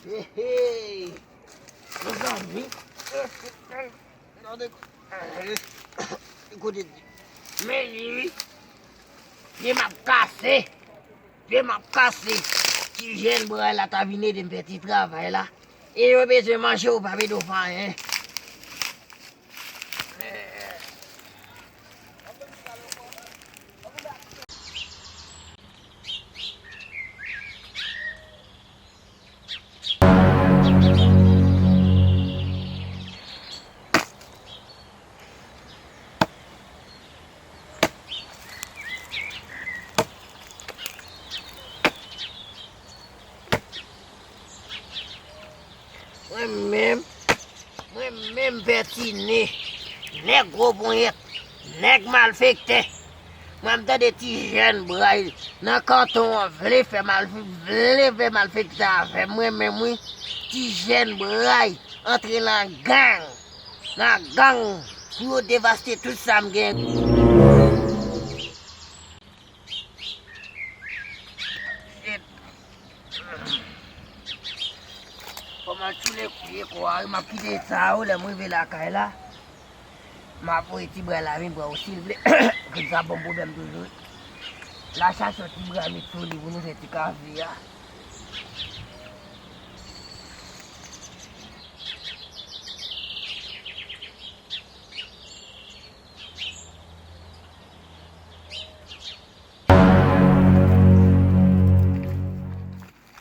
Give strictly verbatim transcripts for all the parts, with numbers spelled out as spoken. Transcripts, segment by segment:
Hey, hey. Mezanmi. Gade kote di. Men li wi. Pye m ap kase. Pye m ap kase. Ti jèn bray la ta vin ede m fè ti travay la. E yo bezwen manje, ou pa vle do pa anyen. Mwen menm, mwen menm Pètine, nèg gwo ponyèt, nèg malfektè. Mwen m tande ti jèn bray nan kanton an vle fè mal, vle fè malfektè avè mwen menm wi. Ti jèn bray antre nan gang, nan gang pou yo devaste tout sa m gen. Shit. Kòman tchoule kouye kwa, m ap kite sa yo, lè m rive lakay la, m ap voye ti bray la vin pran w si l vle. Kout sa bon pwoblèm toujou. La chache yon ti bray met sou li pou nou fè ti kafe a.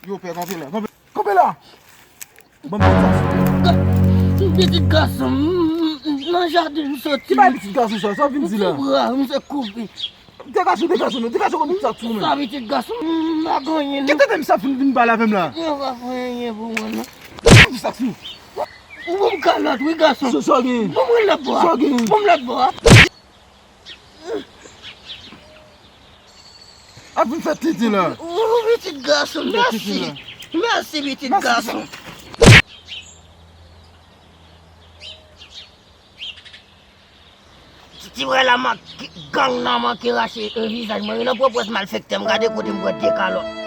Yo, pè, kanpe la, kanpe, kanpe la! Ban m pitit gason. Pitit gason m, m nan jaden m soti. Ki bay pitit gason sa? Sa w vin di la? Ti bra, m se koupe. Degaje w, degaje w, non, degaje w, ban m pitit sa sou men. Sa pitit gason m, m pa gen anyen, non. Ki tande m sa vin, vin pale avè m la? Yo pa fè anyen pou mwen, non. Ban m pitit sa sou. Ou ban m kalòt, wi, gason. Sa, sa w gen? Ban m lòt bò a. Sa w gen? Ban m lòt bò a. Ap vin fè tenten la. Ou pitit gason, mèsi. Mèsi, pitit gason. Ti, ti bray la manke, gang nan manke rache, e, vizaj mwen. Nan pwòpwès malfektè, m gade kote m pran de kalòt.